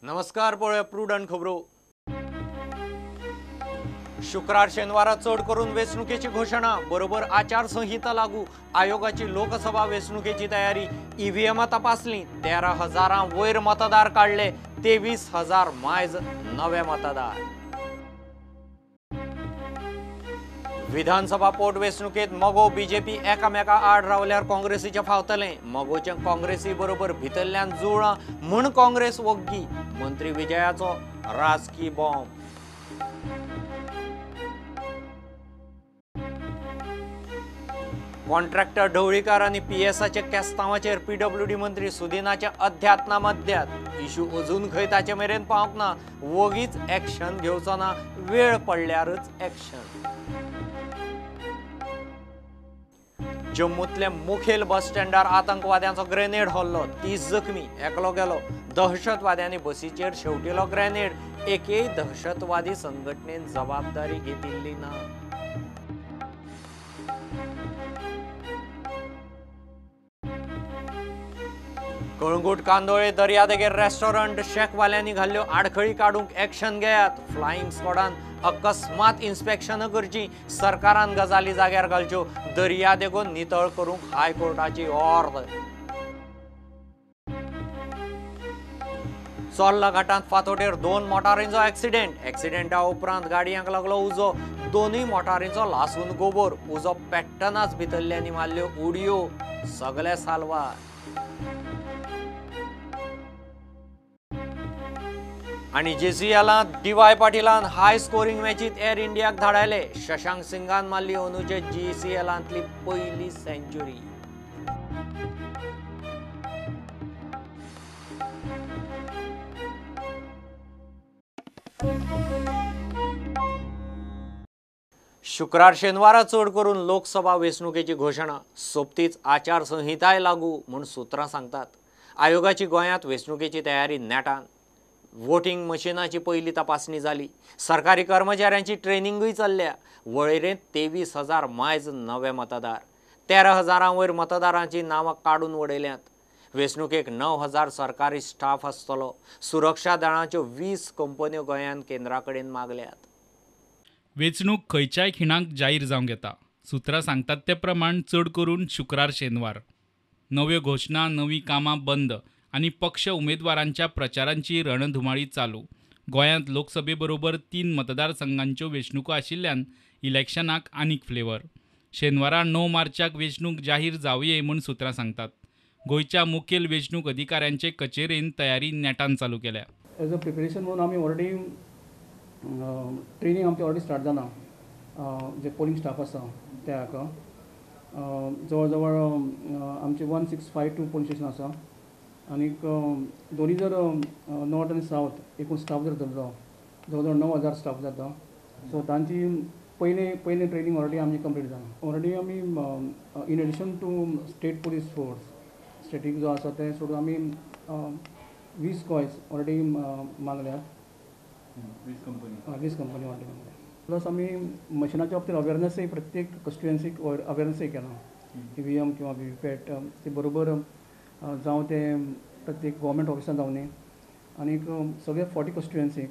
नमस्कार, पळोवया प्रुडंट खबरो. शुक्रार शेनवारा चड करून वेंचणुकेची घोशणा, बरोबर आचारसंहिता लागू. आयोगाची लोकसभा वेंचणुकेची तयारी. ईव्हीएम तपासली, 13,000 वयर मतदार काडले, 23,000 मायज नवे मतदार. विधानसभा पोटवेंचणुकेत मगो बीजेपी एकामेका आड रावल्यार काँग्रेसीचे फावतले. मगोचे काँग्रेसी बरोबर भितरल्यान जुळ्ळां म्हूण काँग्रेस वग्गी. मंत्री विजयाचो राजकी बॉम्ब. कॉन्ट्रॅक्टर ढवळीकार आनी पीएसाच्या केस्तांवाचेर पीडब्ल्यूडी मंत्री सुदिनाचे अध्यात ना मध्यात. इशू अजून खंय ताचे मेरेन पावंक ना. वगीच एक्शन घेवचो ना, वेळ पडल्यारच एक्शन. जम्मूतल्या मुखेल बस स्टँडार आतंकवाद्यांचो ग्रेनेड हल्लो, 30 जखमी, एकलो गेलो. दहशतवाद्यांनी बसीचेर शेवटिलो ग्रेनेड. एकेय दहशतवादी संघटनेन जबाबदारी घेतिल्ली ना. कळंगूट कांदोळे दर्यादेगेर रेस्टॉरंट शेकवाल्यांनी घाल्ल्यो आडखळी काडूंक एक्शन घेयात. फ्लायिंग स्क्वॉडान अकस्मात इन्स्पेक्शन करची. सरकारान गजाली जाग्यार घालच्यो. दर्यादेगो नितळ करूंक हायकोर्टाची ऑर्द. चोर्ला घाटांत फातोडेर 2 मोटारींचो एक्सिडेंट. एक्सिडेंटा उपरांत गाडयांक लागलो उजो. दोनूय मोटारींचो लासून गोबोर. उजो पेट्टनाच भितरल्यांनी मारल्यो उडयो. सगळे साल्वार. आनी जेसीएलांत डीवाय पाटीलान हाय स्कोरींग मॅचीत एअर इंडियाक धाडायले. शशांक सिंगान मारली अंदूचे जीसीएलांतली पयली सेंच्युरी. शुक्रार शेनवारा चड करून लोकसभा वेंचणुकेची घोशणा. सोबतीच आचारसंहिताय लागू म्हूण सुत्रां सांगतात. आयोगाची गोंयांत वेंचणुकेची तयारी नेटान. वोटिंग मशिनाची पयली तपासणी जाली. सरकारी कर्मचाऱ्यांची ट्रेनिंगूय चल्ल्या. वळेरेंत 23,000 मायज नवे मतदार. 13,000 वयर मतदारांची नांवां काडून उडयल्यांत. वेंचणुकेक 9,000 सरकारी स्टाफ आसतलो. सुरक्षा दळांच्यो 20 कंपन्यो गोंयांत केंद्रा कडेन मागल्यात. वेंचणूक खंयच्याय खिणाक जाहीर जावंक येता. सुत्रां सांगतात ते प्रमाण चड करून शुक्रार शेनवार. नव्यो घोशणा, नवीं कामां बंद आनी पक्ष उमेदवारांच्या प्रचारांची रणधुमाळी चालू. गोंयांत लोकसभे बरोबर 3 मतदारसंघांच्यो वेंचणुको आशिल्ल्यान इलेक्शनाक आनीक फ्लेवर. शेनवारा 9 मार्चाक वेंचणूक जाहीर जावये म्हूण सुत्रां सांगतात. गोंयच्या मुखेल वेंचणूक अधिकाऱ्यांचे कचेरेन तयारी नेटान चालू केल्या. एज अ प्रिपेरेशन म्हणून आमी ऑलरेडी ट्रेनिंग आमचें ऑलरेडी स्टार्ट जालां. जे पोलिंग स्टाफ आसा त्या हाका जवळ जवळ आमचे 1652 पोलिंग स्टेशन आसा. आनीक दोनी जर नॉर्थ आनी सावथ एकूण स्टाफ जर धरलो जवळ जवळ 9,000 स्टाफ जाता. सो तांची पयले ट्रेनिंग ऑलरेडी आमची कंप्लीट जालां. ऑलरेडी आमी in addition to state police force static जो आसा ते सोडून आमी 20 कॉयज ऑलरेडी मागल्यात. 20 कंपनी ऑलरेडी मागल्या. प्लस आमी मशिनाच्या बाबतीत अवेरनॅसय प्रत्येक कॉन्स्टिट्युएन्सीक अवेरनॅसय केलां. ईव्हीएम किंवा व्हीव्हीपॅट ते बरोबर जावं ते प्रत्येक गव्हर्मेंट ऑफिसान जावं न्ही. आनीक सगळे 40 कॉन्स्टिट्युएन्सीक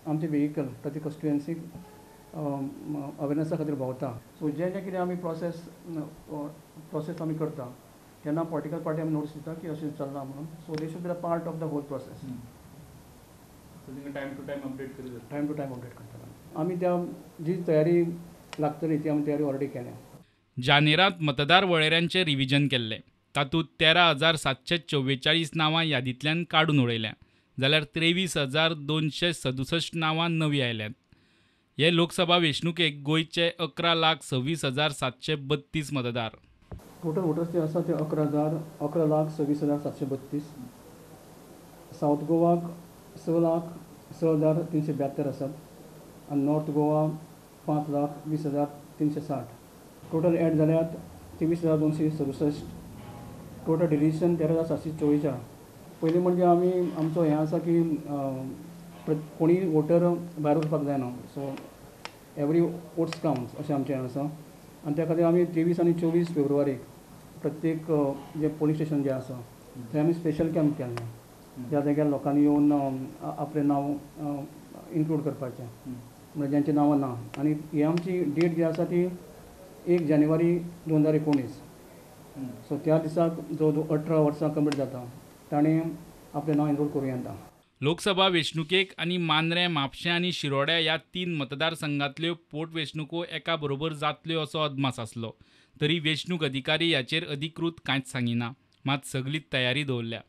आमचे व्हेकल प्रत्येक कॉन्स्टिट्युएन्सीक अवेरनॅसा खातीर भोंवता. सो जें जें कितें आमी प्रोसेस आमी करता तेन्ना पॉलिटिकल पार्टी आमी नोटीस दिता की अशें चल्लां म्हणून. So they should be the part of the whole process. Time to time update करता. टायम टू टायम अपडेट करता. आमी त्या जी तयारी लागतली ती आमी तयारी ऑलरेडी केल्या. जानेरांत मतदार वळेऱ्यांचें रिविजन केल्लें. तातूंत 13,744 नांवां यादींतल्यान काडून उडयल्या, जाल्यार 23,267 नांवां नवीं आयल्यांत. हे लोकसभा वेंचणुकेक गोंयचे 11,26,732 मतदार. टोटल वोटर्स जे आसा ते 11,26,732. सावथ गोवाक 6,06,372 आसात आनी नॉर्थ गोवा 5,20,360. टोटल एड जाल्यात 23,267. Total deletion 13,744. पयलीं म्हणजे आमी आमचो हें आसा की कोणीय वोटर भायर वचपाक जायना. सो एवरी वोट्स कावंट्स अशें आमचें आसा. आनी त्या खातीर आमी 23 आनी 24 फेब्रुवारीक प्रत्येक जे पोलीस स्टेशन जे आसा थंय आमी स्पेशल कॅम्प केल्ले. ज्या जाग्यार लोकांनी येवन आपलें नांव इन्क्लूड करपाचें, म्हणजे ज्यांचीं नांवां ना. आनी ही आमची डेट जी आसा ती 1 जानेवारी 2019. सो त्या दिसाक जो 18 वर्सां कंप्लीट जाता ताणें आपलें नांव एनरोल करूं येता. लोकसभा वेंचणुकेक आनी मांद्रें, म्हापशें आनी शिरोड्या ह्या 3 मतदारसंघांतल्यो पोटवेंचणुको एका बरोबर जातल्यो असो अदमास आसलो तरी वेंचणूक अधिकारी हाचेर अधिकृत कांयच सांगिना, मात सगली तयारी दवरल्या.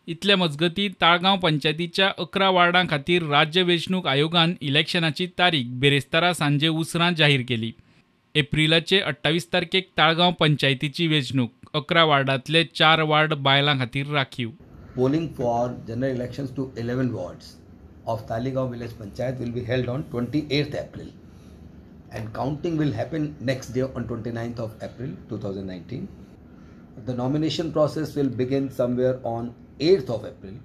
इतले मजगतीं ताळगांव पंचायतीच्या 11 वार्डां खातीर राज्य वेंचणूक आयोगान इलेक्शनाची तारीख बिरेस्तारा सांजे उसरां जाहीर केली. एप्रिलाचे 28 तारखेक ताळगांव पंचायतीची वेंचणूक, 11 वार्डांतले 4 वार्ड बायलां खातीर राखीव. Polling for general elections to 11 wards of Taleigao village panchayat will be held on 28th April and counting will happen next day on 29th of April 2019. The nomination process will begin somewhere on 8th of April.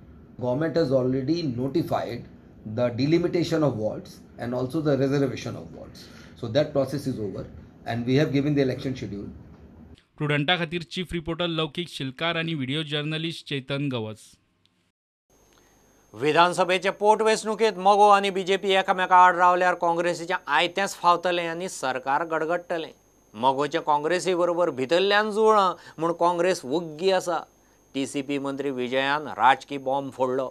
Government has already notified the delimitation of wards and also the reservation of wards. So that process is over and we have given the election schedule. प्रुडंटा खातीर chief reporter लौकिक शिलकार आनी video journalist Chetan Gawas. विधानसभेचे पोटवेंचणुकेंत मगो आनी BJP एकामेका आड रावल्यार काँग्रेसीचें आयतेंच फावतलें आनी सरकार गडगडटलें. मगोचें काँग्रेसी बरोबर भितरल्यान जुळ्ळां म्हूण काँग्रेस वग्गी आसा. टीसीपी मंत्री विजयान राजकी बॉम्ब फोडलो.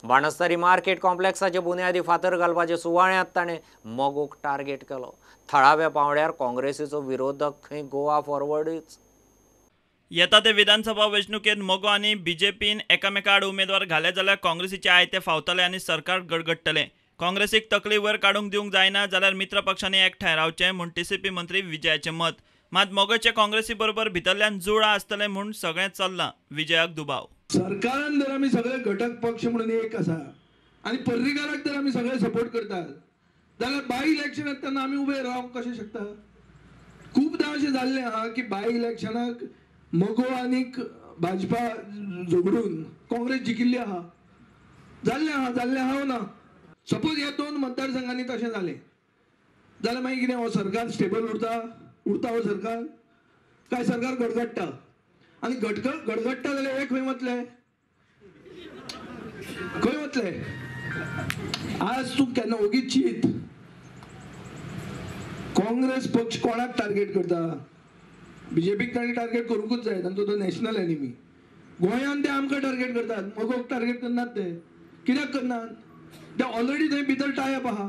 बाणस्तारी मार्केट कॉम्प्लेक्साचे बुन्यादी फातर घालपाच्या सुवाळ्यांत ताणें मगोक टार्गेट केलो. थळाव्या पांवड्यार काँग्रेसीचो विरोधक खंय गोवा फॉरवर्डच. येता ते विधानसभा वेंचणुकेंत मगो आनी बीजेपीन एकामेका आड उमेदवार घाले जाल्यार काँग्रेसीचे आयते फावतले आनी सरकार गडगडटलें. काँग्रेसीक तकली वयर काडूंक दिवंक जायना जाल्यार मित्र पक्षांनी एकठांय रावचें म्हूण टीसीपी मंत्री विजयाचें मत. मात मगोचे काँग्रेसी बरोबर भितरल्यान जुळां आसतलें म्हूण सगळें चल्लां, विजयाक दुबाव. सरकारान जर आमी सगळे घटक पक्ष म्हणून एक आसा आनी पर्रीकाराक जर आमी सगळे सपोर्ट करतात जाल्यार बाय इलेक्शनाक तेन्ना आमी उबे रावंक कशें शकता? खुबदां अशें जाल्लें आहा की बाय इलेक्शनाक मगो आनीक भाजपा झगडून काँग्रेस जिखिल्ली आहा, जाल्लें आहा, जाल्लें आहा ना. सपोज ह्या 2 मतदारसंघांनी तशें जालें जाल्यार मागीर कितें हो सरकार स्टेबल उरता? उरता हो सरकार काय सरकार गडगडटा? आनी गडगडटा जाल्यार हे खंय वतले? खंय वतले? आज तूं केन्ना ओगीच चीत, काँग्रेस पक्ष कोणाक टार्गेट करता? बीजेपीक तांणी टार्गेट करूंकूच जाय, तांचो तो नॅशनल एनिमी. गोंयांत ते आमकां टार्गेट करतात, मगोक टार्गेट करनात ते. कित्याक करनात? ते ऑलरेडी थंय भितर टाय अप आहा.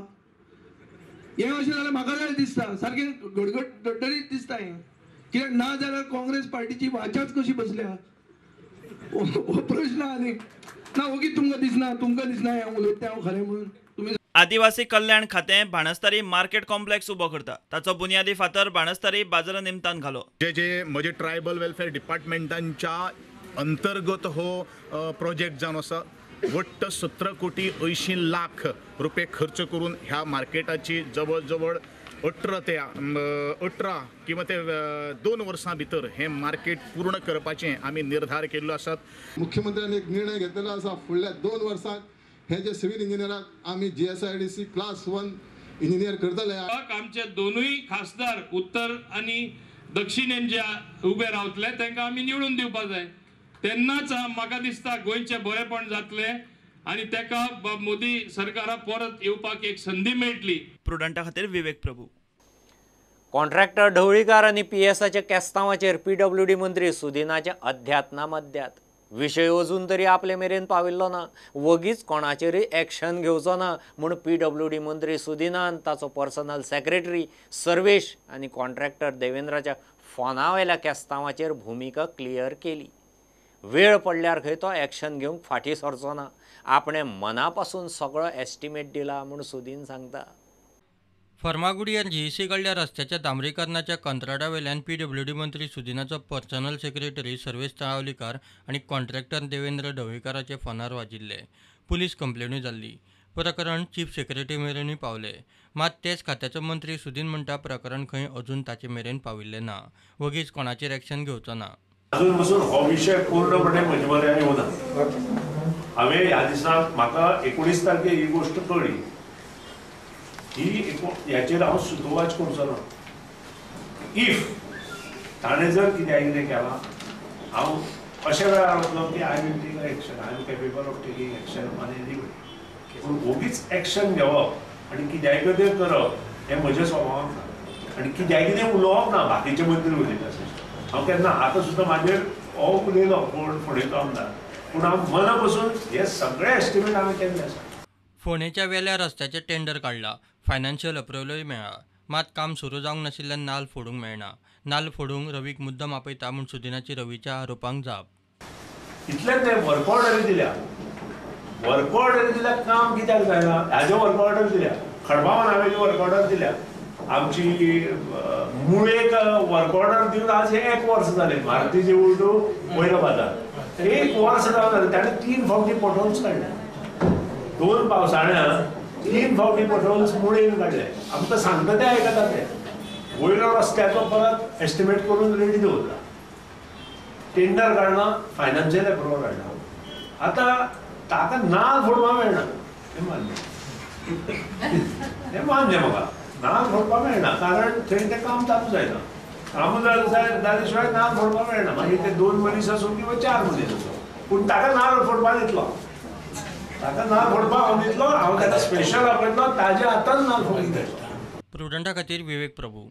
हें अशें जाल्यार म्हाका जाल्यार दिसता सारकें गडगडीत दिसता हें. कित्याक ना जाल्यार काँग्रेस पार्टीची वाचाच कशी बसल्या हो प्रश्न. आनी ना ओगीच तुमकां दिसना, तुमकां दिसना हें उलयता हांव खरें म्हणून. तुमी आदिवासी कल्याण खातें बाणस्तारी मार्केट कॉम्प्लेक्स उबो करता, ताचो बुन्यादी फातर बाणस्तारी बाजारा निमतान घालो. जे जे म्हजे ट्रायबल वेलफेअर डिपार्टमेंटांच्या अंतर्गत हो प्रोजेक्ट जावन आसा. वट्ट 17 कोटी 80 लाख रुपये खर्च करून ह्या मार्केटाची जवळ जवळ 18 ते 18 किंवा ते 2 वर्सां भितर हें मार्केट पूर्ण करपाचें आमी निर्धार केल्लो आसात. मुख्यमंत्र्यांनी एक निर्णय घेतलेलो आसा, फुडल्या 2 वर्सांक हे जे सिव्हिल इंजिनियराक आमी GSIDC class 1 engineer करतले. आमचे दोनूय खासदार उत्तर आनी दक्षिणेन जे उबे रावतले तांकां आमी निवडून दिवपा जाय. तेन्नाच म्हाका दिसता गोंयचें बरेपण जातलें आनी ताका मोदी सरकारा परत येवपाक एक संदी मेळटली. प्रुडंटा खातीर विवेक प्रभू. कॉन्ट्रॅक्टर ढवळीकार आनी पीएसाच्या केस्तांवाचेर पीडब्ल्यूडी मंत्री सुदिनाचें अध्यात ना मध्यात. विशय अजून तरी आपले मेरेन पाविल्लो ना, वगीच कोणाचेरूय एक्शन घेवचो ना म्हूण पीडब्ल्यूडी मंत्री सुदिनान ताचो पर्सनल सेक्रेटरी सर्वेश आनी कॉन्ट्रॅक्टर देवेंद्राच्या फोना वयल्या केस्तांवाचेर भुमिका क्लियर केली. वेळ पडल्यार खंय तो एक्शन घेवंक फाटीं सरचो ना, आपणें मना पासून सगळो एस्टिमेट दिला म्हूण सुदीन सांगता. फर्मागुडी आनी जीईसी कडल्या रस्त्याच्या डांबरीकरणाच्या कंत्राटा वेल्यान पीडब्ल्यूडी मंत्री सुदिनाचो पर्सनल सेक्रेटरी सर्वेश तळावलीकार आनी कॉन्ट्रॅक्टर देवेंद्र ढवळीकाराचे फोनार वाजिल्ले. पुलीस कंप्लेनूय जाल्ली. प्रकरण चीफ सेक्रेटरी मेरेनूय पावले. मात तेच खात्याचो मंत्री सुदीन म्हणटा प्रकरण खंय अजून ताचे मेरेन पाविल्लें ना, वगीच कोणाचेर एक्शन घेवचो ना. अजून पसून हो विशय पूर्णपणे म्हजे मऱ्यान येवना. हांवें ह्या दिसाक म्हाका 19 तारखेर ही गोश्ट कळ्ळी. ही ह्याचेर हांव सुदोवाच करचो ना. If ताणें जर कितें कितें केलां हांव अशा वेळार वतलो की I will take action, I am capable of taking action on anybody. पूण ओगीच एक्शन घेवप आनी कित्याय कितें करप हें म्हज्या स्वभावान ना आनी कित्याय कितें उलोवप ना. बाकीचे मंत्री उलयता हांव केन्ना आतां सुद्दां म्हाजेर हो उलयलो कोण फोंडेचो आमदार, पूण हांव मना पसून हे सगळे एस्टिमेट हांवें केल्ले आसा. फोंडेच्या वेल्या रस्त्याचें टेंडर काडला, फायनान्शियल अप्रुव्हलूय मेळ्ळा, मात काम सुरू जावंक नाशिल्ल्यान नाल फोडूंक मेळना. नाल फोडूंक रवीक मुद्दम आपयता म्हूण सुदिनाची रवीच्या आरोपांक जाप. इतलें ते वर्क ऑर्डर दिल्या, वर्क ऑर्डर दिल्या, काम कित्याक जायना हाजे वर्क ऑर्डर दिल्या, खडबावनावेली वर्क ऑर्डर दिल्या, आमची मुळेक वर्क ऑर्डर दिवन आज एक वर्स जालें. मारुती देवूळ टू वयलो बाजार एक वर्स जावन जालें, ताणें 3 फावटी पोटहोल्स काडले, 2 पावसाळ्यांत 3 फावटी पोटहोल्स मुळेन काडले. आमकां सांगता ते आयकता ते. वयलो रस्त्याचो परत एस्टिमेट करून रेडी दवरला, टेंडर काडला, फायनान्शियल एप्रुवल काडला. आतां ताका नाल फोडपाक मेळना हें मान्य, हें मान्य म्हाका नाल फोडपाक मेळना, कारण थंय तें काम चालू जायना. काम जाले शिवाय नाल फोडपाक मेळना. मागीर ते 2 मनीस आसूं किंवा 4 मनीस आसूं, पूण ताका नाल फोडपाक दितलो, ताका नाल फोडपाक हांव दितलो, हांव ताका स्पेशल आपयतलो, ताज्या हातान नाल फोडून दितलो. प्रुडंटा खातीर विवेक प्रभू.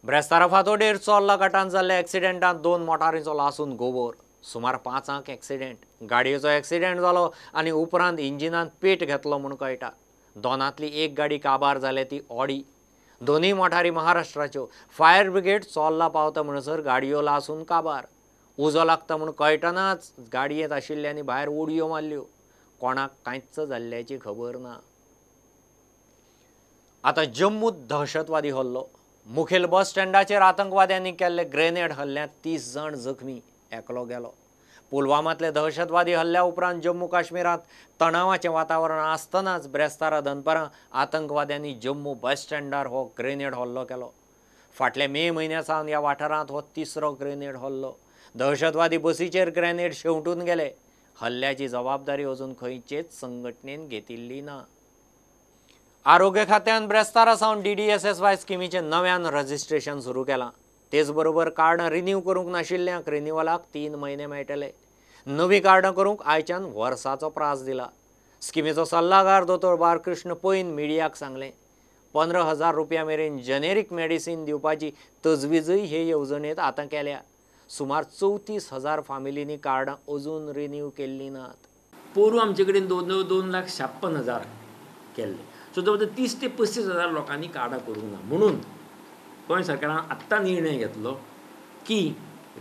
ब्रेस्तारा फातोडेर चोर्ला गटान जाल्ल्या एक्सिडेंटात 2 मोटारींचो लासून गोबोर. सुमार 5 एक्सिडेंट. गाडयेचो एक्सिडेंट जालो आनी उपरांत इंजिनान पेट घेतलो म्हूण कळटा. दोनांतली एक गाडी काबार जाल्या ती ऑडी. दोनूय मोटारी महाराष्ट्राच्यो. फायर ब्रिगेड चोर्ला पावता म्हणसर गाडयो लासून काबार. उजो लागता म्हूण कळटनाच गाडयेंत आशिल्ल्यांनी भायर उडयो मारल्यो. कोणाक कांयच जाल्ल्याची खबर ना. आतां जम्मूत दहशतवादी हल्लो. मुखेल बस स्टँडाचेर आतंकवाद्यांनी केल्ले ग्रेनेड हल्ल्यांत 30 जाण जखमी, एकलो गेलो. पुलवामांतले दहशतवादी हल्ल्या उपरांत जम्मू काश्मीरांत तणावाचें वातावरण आसतनाच ब्रेस्तारा दनपारां आतंकवाद्यांनी जम्मू बस स्टँडार हो ग्रेनेड हल्लो केलो. फाटल्या मे म्हयन्या सावन ह्या वाठारांत हो 3रो ग्रेनेड हल्लो. दहशतवादी बसीचेर ग्रेनेड शेंवटून गेले. हल्ल्याची जबाबदारी अजून खंयचेच संघटनेन घेतिल्ली ना. आरोग्य खात्यान ब्रेस्तारा सावन DDSSY स्किमीचें नव्यान रजिस्ट्रेशन सुरू केलां. तेच बरोबर कार्डां रिन्यू करूंक नाशिल्ल्यांक रिन्यूवलाक 3 म्हयने मेळटले. नवीं कार्डां करूंक आयच्यान वर्साचो प्रास दिला. स्किमीचो सल्लागार दोतोर बाळकृष्ण पैन मिडियाक सांगलें, 15,000 रुपया मेरेन जेनेरीक मेडिसीन दिवपाची तजवीजय हे येवजणेंत आतां केल्या. सुमार 34,000 फामिलींनी कार्डां अजून रिन्यू केल्लीं नात. पोरूं आमचे कडेन 2,56,000 केल्ले, सो जवळ 30 ते 35 हजार लोकांनी कार्डां करूंक ना. म्हणून गोंय सरकारान आत्तां निर्णय घेतलो की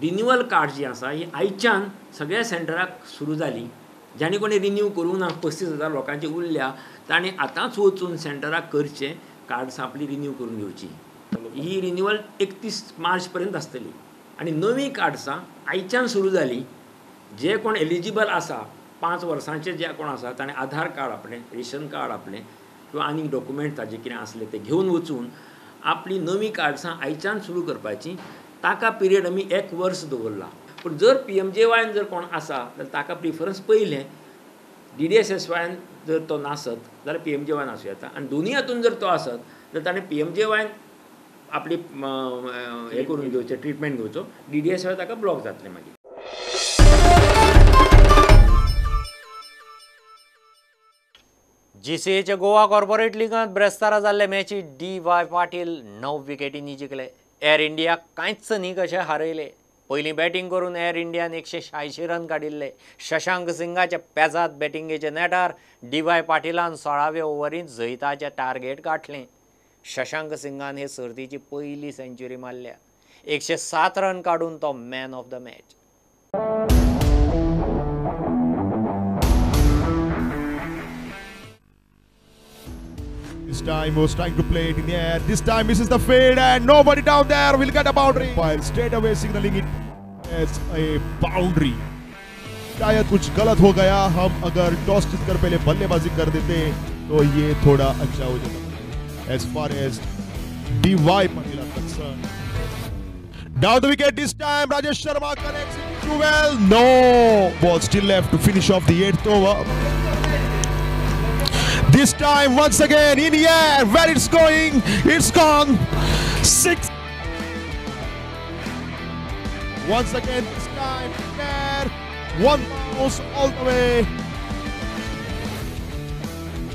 रिन्युअल कार्ड जी आसा ही आयच्यान सगळ्या सेंटराक सुरू जाली. जांणी कोणी रिन्यू करूंक ना 35,000 लोकांची उरल्या तांणी आतांच वचून सेंटराक करचें, कार्ड्स आपली रिन्यू करून घेवची. ही रिन्युअल 31 मार्च पर्यंत आसतली आनी नवीं कार्ड्सां आयच्यान सुरू जाली. जे कोण एलिजिबल आसा 5 वर्सांचे जे कोण आसा ताणें आधार कार्ड आपलें, रेशन कार्ड आपलें किंवा आनीक डॉक्युमेंट ताजे कितें आसले ते घेवन वचून आपली नवीं कार्ड्सां आयच्यान सुरू करपाची. ताका पिरियड आमी 1 वर्स दवरला. पूण जर PMJYन जर कोण आसा जाल्यार ताका प्रिफरन्स पयलें. DDSSYन जर तो नासत जाल्यार PMJYन आसूं येता आनी दोनूय हातून जर तो आसत जाल्यार ताणें PMJYन आपली हें करून घेवचें, ट्रिटमेंट घेवचो. DDSSY ताका ब्लॉक जातलें मागीर. GCAच्या गोवा कॉर्पोरेट लिगांत ब्रेस्तारा जाल्ले मॅची DY Patil 9 विकेटींनी जिखले. एअर इंडिया कांयच न्ही कशें हारयले. पयलीं बॅटींग करून एअर इंडियान 186 रन काडिल्ले. शशांक सिंगाच्या पेजात बॅटिंगेच्या नेटार DY पाटीलान 16व्या ओव्हरींत जैताचें टार्गेट गांठलें. शशांक सिंगान हे सर्तीची पयली सेंच्युरी मारल्या. 107 रन काडून तो man of the match. This time was trying to play it in the air. This time misses the fade and nobody down there will get a boundary. While straight away signaling it as a boundary. शायद कुछ गलत हो गया, हम अगर toss जीतकर पहले बल्लेबाजी कर देते तो ये थोड़ा अच्छा हो जाता. As far as DY Patil are concerned. Down the wicket this time, Rajesh Sharma connects it too well. No, ball still left to finish off the 8th over. This time once again in the air, where it's going, it's gone. 6. Once again, this time there, one bounce all the way.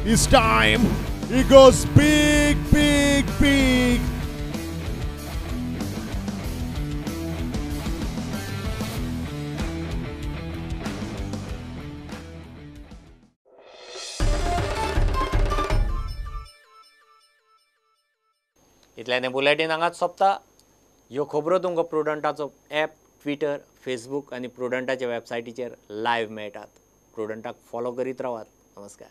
This time, he goes big, big, big. इतल्यान हें bulletin हांगाच सोंपता. ह्यो खबरो तुमकां प्रुडंटाचो app, Twitter, Facebook आनी प्रुडंटाच्या वेबसायटीचेर live मेळटात. प्रुडंटाक फॉलो करीत रावात. नमस्कार.